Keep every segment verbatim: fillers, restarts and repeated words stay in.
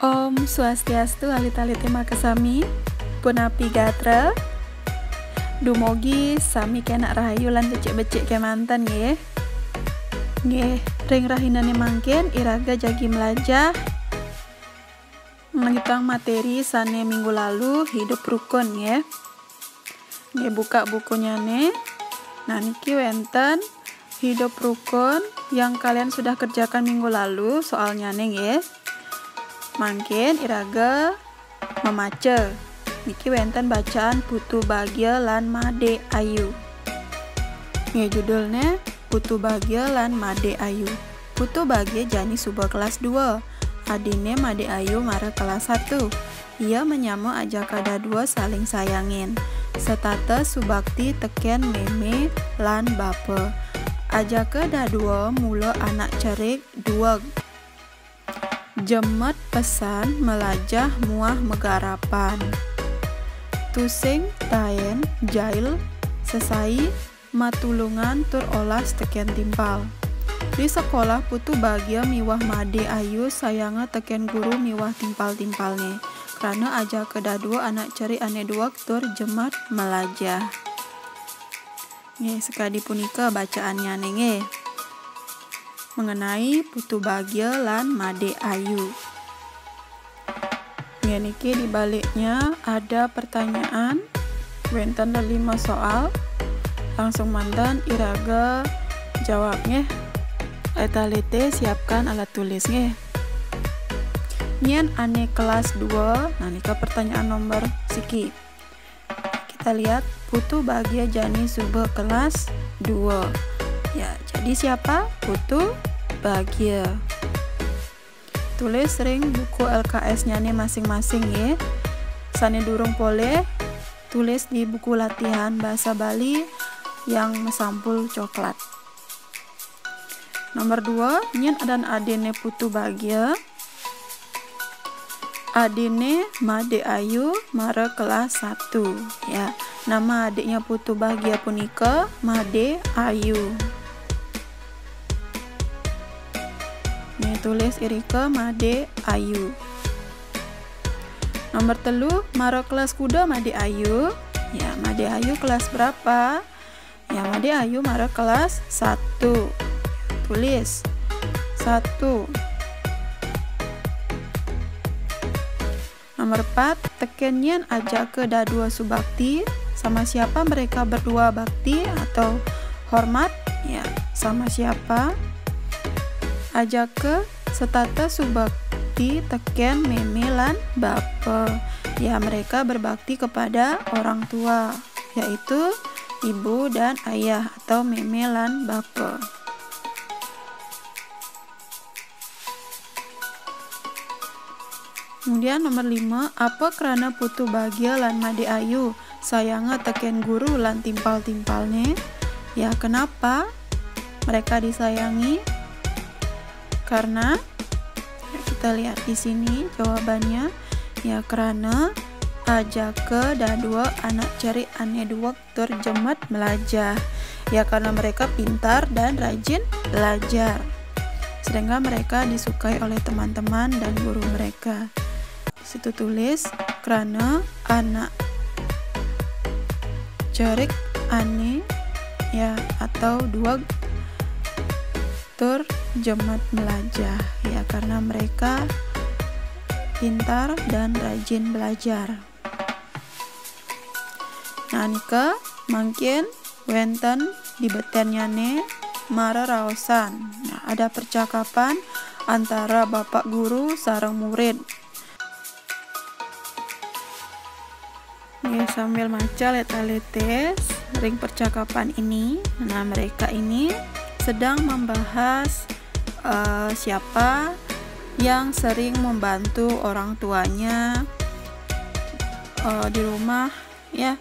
Om Swastiastu, alit-alité makasami. Punapi gatra? Dumugi sami kénak rahayu lan becik-becik kémanten, nggih. Nggih, ring rahinané mangkin iraga jagi mlajah ngitung materi sané minggu lalu, hidup rukun, nggih. Nggih, buka bukunyané. Nah, niki wénten hidup rukun yang kalian sudah kerjakan minggu lalu, soalnyané, nggih. Mangkin iraga mamaca. Niki wénten bacaan Putu Bagia lan Madé Ayu. Nggih, judulné Putu Bagia lan Madé Ayu. Putu Bagia jani suba kelas dua. Adiné Madé Ayu mara kelas satu. Ia manyama ajaka dadua saling sayangin. Setata subakti tekén mémé lan bapa. Ajaka dadua mula anak cerik dueg. Jemet pesan, melajah muah magarapan. Tusing taén, jail, sesai, matulungan tur olas tekén timpal. Di sekolah Putu Bagia miwah Madé Ayu sayanga tekén guru miwah timpal-timpalné. Krana ajaka dadua anak cerik ané dueg tur jemet melajah. Nggih, sakadi punika bacaannyané nggih. Mengenai Putu Bagia lan Madé Ayu. Nggih, niki di baliknya ada pertanyaan, wénten lelima soal. Langsung manten iraga jawab nggih. Alit-alité siapkan alat tulis nggih. Nyén ané kelas dua, nah nika pertanyaan nomor siki. Kita lihat, Putu Bagia jani suba kelas dua. Ya, jadi siapa? Putu Bagia. Tulis ring buku L K S-nyané masing-masing, nggih. Sané durung polih, tulis di buku latihan bahasa Bali yang masampul coklat. Nomor dua, nyén adan adiné Putu Bagia? Adiné Madé Ayu mara kelas satu. Ya, nama adiknya Putu Bagia punika Madé Ayu. Nih, tulis irika Madé Ayu. Nomor telu, mara kelas kuda Madé Ayu? Ya, Madé Ayu kelas berapa? Ya, Madé Ayu mara kelas satu. Tulis. Satu. Nomor empat, tekén nyén ajaka dadua subakti, sama siapa mereka berdua bakti atau hormat? Ya, sama siapa? Ajaka setata subakti tekén mémé lan bapa. Ya, mereka berbakti kepada orang tua, yaitu ibu dan ayah atau mémé lan bapa. Kemudian nomor lima, apa krana Putu Bagia lan Madé Ayu sayanga tekén guru lan timpal-timpalné? Ya, kenapa mereka disayangi? Karena, ya, kita lihat di sini jawabannya. Ya, karena ajaka dadua anak cerik ané dueg tur jemet melajah. Ya, karena mereka pintar dan rajin belajar. Sehingga mereka disukai oleh teman-teman dan guru mereka. Di situ tulis, karena anak cerik ané, ya, atau dueg tur jemet melajah. Ya, karena mereka pintar dan rajin belajar. Nah, nika mangkin wénten di beténnyané mararaosan. Nah, ada percakapan antara bapak guru sareng murid. Ya, sambil maca alit-alité ring percakapan ini. Nah, mereka ini sedang membahas, eh, siapa yang sering membantu orang tuanya, eh, di rumah, ya.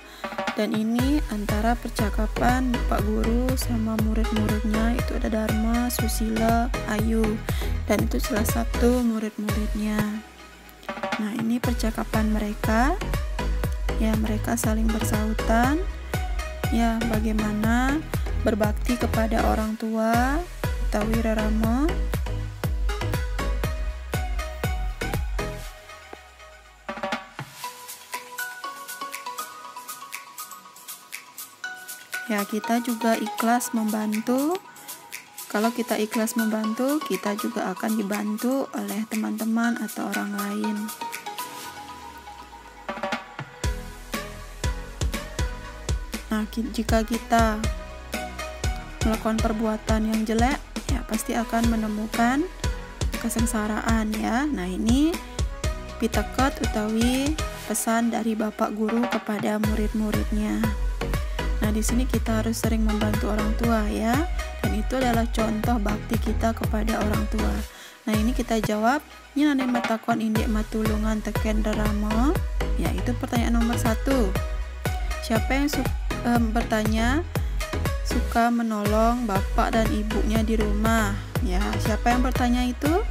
Dan ini antara percakapan Bapak Guru sama murid-muridnya, itu ada Dharma, Susila, Ayu. Dan itu salah satu murid-muridnya. Nah, ini percakapan mereka. Ya, mereka saling bersahutan. Ya, bagaimana berbakti kepada orang tua utawi rerama. Ya, kita juga ikhlas membantu. Kalau kita ikhlas membantu, kita juga akan dibantu oleh teman-teman atau orang lain. Nah, ki-, jika kita melakukan perbuatan yang jelek, ya pasti akan menemukan kesengsaraan, ya. Nah, ini piteket utawi pesan dari Bapak Guru kepada murid-muridnya. Nah, di sini kita harus sering membantu orang tua, ya. Dan itu adalah contoh bakti kita kepada orang tua. Nah, ini kita jawab, nyen ane matakon indik matulungan teken rerama? Yaitu pertanyaan nomor satu. Siapa yang su-, em, bertanya suka menolong bapak dan ibunya di rumah? Ya, siapa yang bertanya itu?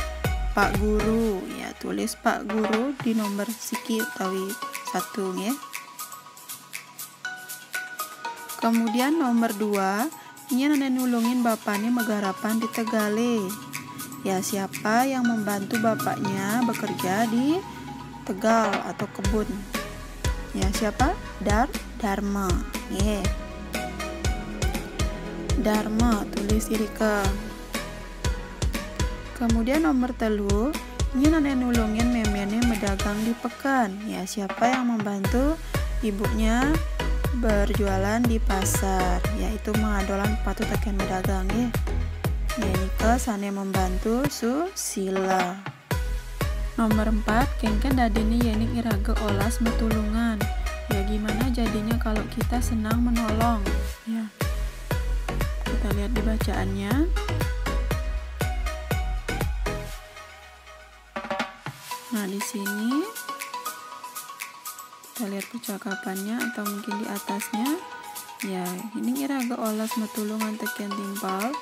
Pak Guru. Ya, tulis Pak Guru di nomor siki utawi satu, nggih. Kemudian nomor dua, nyen ane nulungin bapakne magarapan di tegale? Ya, siapa yang membantu bapaknya bekerja di tegal atau kebun? Ya, siapa? Dar-, Darma. Nggih. Darma, tulis irika. Kemudian nomor telu, nyen ane nulungin memene medagang di peken? Ya, siapa yang membantu ibunya berjualan di pasar? Yaitu madolan patu teken medagang, nggih. Nggih, nika sane membantu Susila. Nomor empat, kengken dadine yening iraga olas matulungan? Ya, gimana jadinya kalau kita senang menolong? Ya. Kita lihat di bacaannya. Nah, di sini kita lihat percakapannya atau mungkin di atasnya. Ya, ini iraga olas matulungan teken timpal.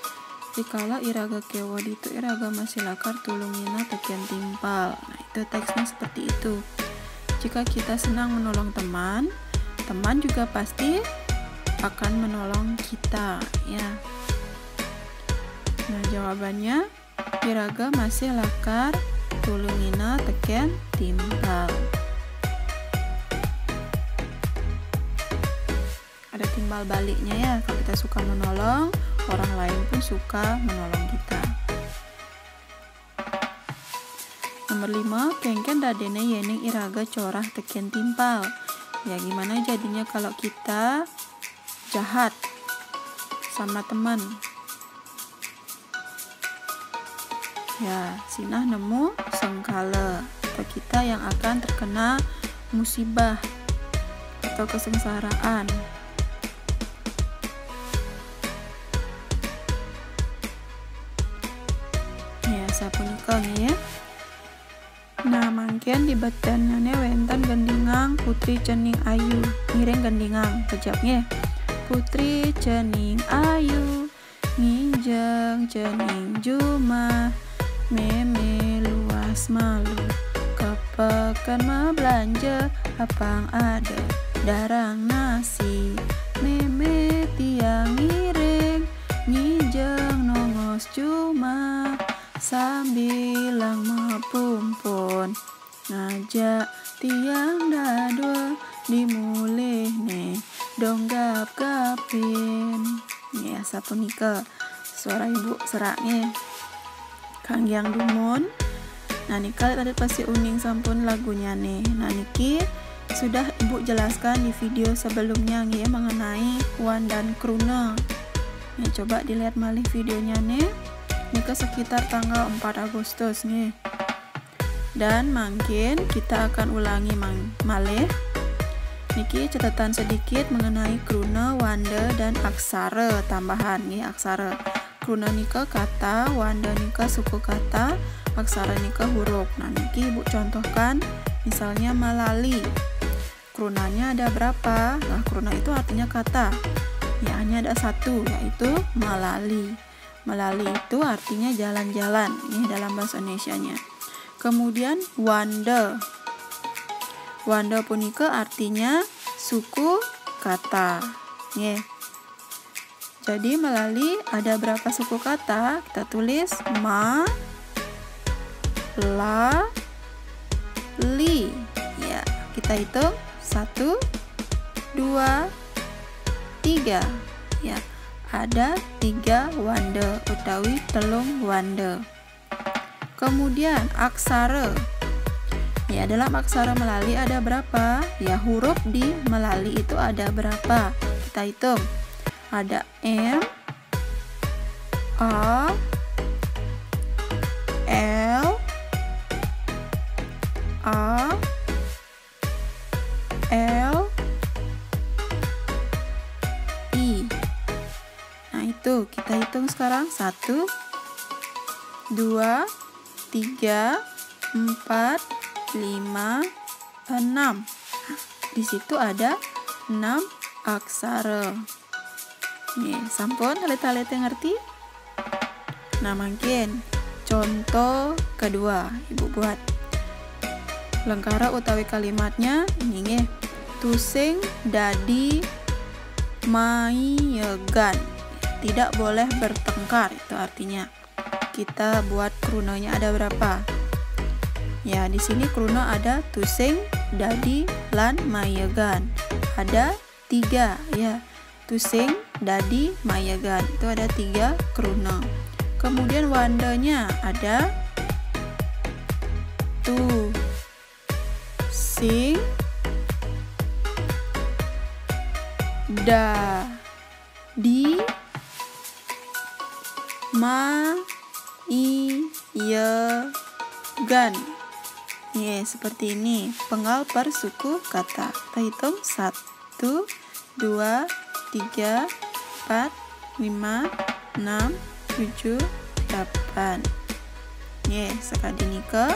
Rikala iraga kewa ditu iraga masih lakar tulungina teken timpal. Nah, itu teksnya seperti itu. Jika kita senang menolong teman, teman juga pasti akan menolong kita, ya. Nah, jawabannya, iraga masih lakar tulungina teken timpal. Ada timbal baliknya, ya, kalau kita suka menolong, orang lain pun suka menolong kita. Nomor lima, kengken dadine yening iraga corah teken timpal? Ya, gimana jadinya kalau kita jahat sama teman? Ya, sinah nemu sengkala atau kita yang akan terkena musibah atau kesengsaraan. Ya, sapunika nggih. Nah, mangkin di betennyane wenten gendingang Putri Cening Ayu. Ngiring gendingang, kejap nggih. Putri Cening Ayu, nginjeng cening jumah. Meme luas malu, ka peken mabelanja, apang ada darang nasi. Meme tiang ngiring, nginjeng nongos jumah, sambilang mapumpun. Ngajak tiang dadua di mulihne dong gap-gapin. Nggih, sapunika suara ibu seraknya. Kanggiang dumun. Nah, nika tadi pasti uning sampun lagunyane. Nah, niki sudah ibu jelaskan di video sebelumnya nggih mengenai wan dan kruna. Nih, coba dilihat malih videonya nih. Nika sekitar tanggal empat Agustus nih. Dan mangkin kita akan ulangi mang-, malih. Niki catatan sedikit mengenai kruna, wanda, dan aksara tambahan nih, aksara. Kruna nika kata, wanda nika suku kata, aksara nika huruf. Nah, niki Ibu contohkan, misalnya malali. Krunanya ada berapa? Nah, kruna itu artinya kata. Ya, hanya ada satu, yaitu malali. Malali itu artinya jalan-jalan, nih, dalam bahasa Indonesianya. Kemudian wanda. Wanda punika artinya suku kata. Nggih. Jadi malali ada berapa suku kata? Kita tulis ma, la, li. Ya, kita hitung. Satu, dua, tiga. Ya, ada tiga wanda utawi telung wanda. Kemudian aksara. Ya, dalam aksara Melali ada berapa? Ya, huruf di Melali itu ada berapa? Kita hitung. Ada M, A, L, A, L, I. Nah, itu kita hitung sekarang. Satu, dua, tiga, empat, lima, enam. Di situ ada enam aksara. Nih, sampun alit-alité ngerti? Nah, mangkin contoh kedua, Ibu buat. Lengkara utawi kalimatnya, nggih, tusing dadi maiegan. Tidak boleh bertengkar, itu artinya. Kita buat krunanya ada berapa? Ya, di sini kruna ada tusing, dadi, lan maiegan. Ada tiga, ya. Tusing, dadi, maiegan. Itu ada tiga kruna. Kemudian wandanya ada tusing, dadi, maiegan. Ye, seperti ini. Penggal per suku kata. Kita hitung satu, dua, tiga, empat, lima, enam, tujuh, delapan. Ye, sakadi nika.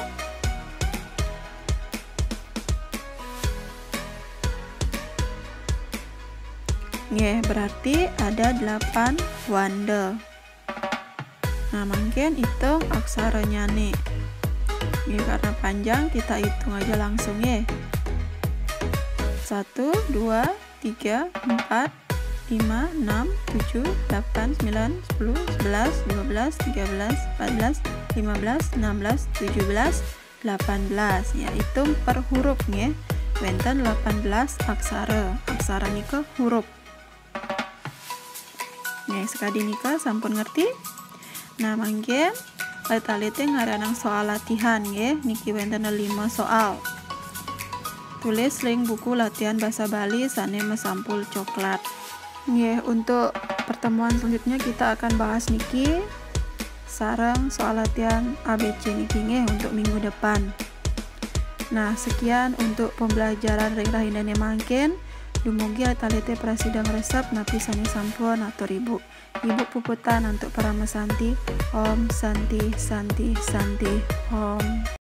Nggih, berarti ada delapan wanda. Nah, mangkin hitung aksaranya nih. Nggih, karena panjang, kita hitung aja langsung ya. Satu, dua, tiga, empat, lima, enam, tujuh, delapan, sembilan, sepuluh, sebelas, dua belas, tiga belas, empat belas, lima belas, enam belas, tujuh belas, delapan belas. Ya, hitung per huruf nggih. Wénten delapan belas aksara. Aksara nika huruf. Nggih, sakadi nika sampun ngerti? Nah, mangkin alit-alité ngarianang soal latihan nggih. Niki wénten lima soal. Tulis ring buku latihan basa Bali sané masampul coklat. Nggih, untuk pertemuan selanjutnya kita akan bahas niki sareng soal latihan A B C niki nggih untuk minggu depan. Nah, sekian untuk pembelajaran ring rahinané mangkin. Dumugi alit-alité prasida ngresep napi sané sampun atur Ibu. Ibu puputang antuk parama santi. Om Santi, Santi, Santi, Om.